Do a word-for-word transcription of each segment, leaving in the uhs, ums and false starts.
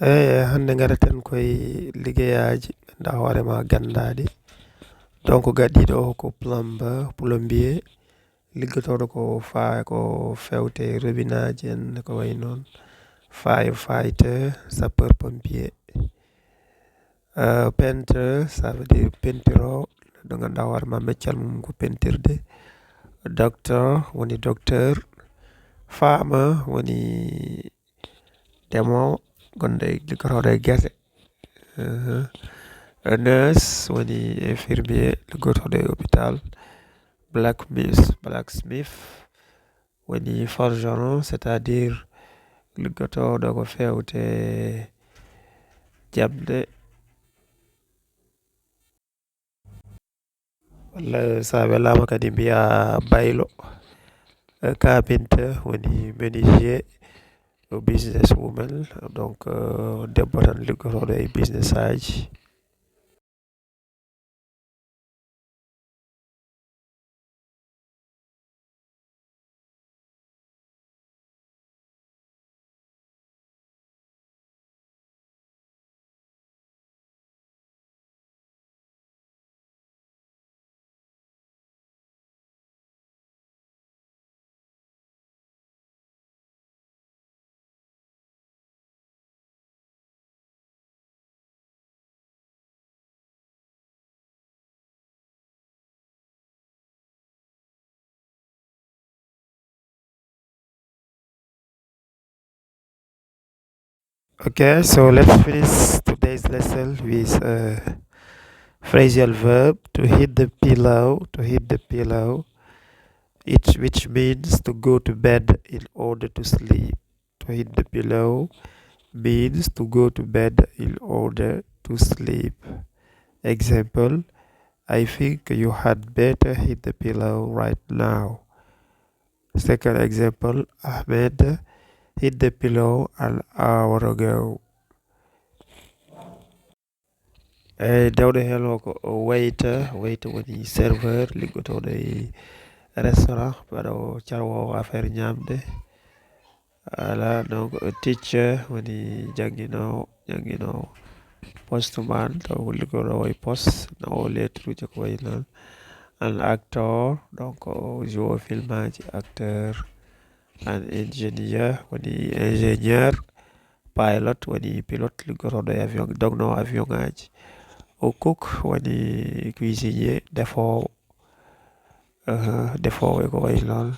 Eyi, hannde ngaraten koye liggeyaaji, nda hoore ma ganndaɗi. Donc, gaɗiiɗo o ko plombe, plombier, liggotooɗo ko fa-, ko fewte robinaaji en, ko wayi noon firefighter, sapeur pompier. Euh, peintre, ça veut dire peinture o, ɗo ngannduɗaa hoore ma meccal mum ko peintirde. Docteur, woni docteur. Farmer, woni ndemoowo, gonɗo e, liggotooɗo e gese. Uh-huh. Nurse, woni infirmier, liggotooɗo e hôpital. Blacksmith, blacksmith, woni forgeron, c'est-à-dire liggotooɗo ko fewte jamɗe. Walla so a welaama kadi mbiya baylo. Eh, carpenter woni menuisier, o business woman, donc, eh, debbo tan liggotooɗo e business aji. Okay, so let's finish today's lesson with a phrasal verb, to hit the pillow, to hit the pillow, it, which means to go to bed in order to sleep. To hit the pillow means to go to bed in order to sleep. Example, I think you had better hit the pillow right now. Second example, Ahmed hit the pillow an hour ago. Eyi, dewɗe heen o ko waiter, waiter woni serveur liggotooɗo e restaurant, mbaɗoowo carwoowo affaire ñaamde. Voilà, donc, teacher woni jannginoowo, jannginoowo. Postman, taw ko liggotooɗo e poste, nawoowo lettre uji ko wayi noon. An actor, donc, o joue film aji, acteur. An engineer, woni ingénieur. Pilot, woni pilote, liggotooɗo e avion, dognoowo avion aji. O cook, woni cuisinier, defoowo. Uh-huh, defoowo e ko wayi noon.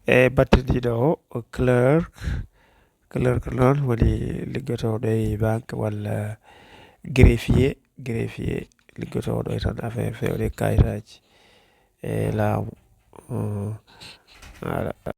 E battindiiɗo o, o clerk. Clerk noon woni liggotooɗo e banque walla greffier, greffier liggotooɗo e tan affaire fewde kayitaaji e laamu. Uh-huh. Voilà.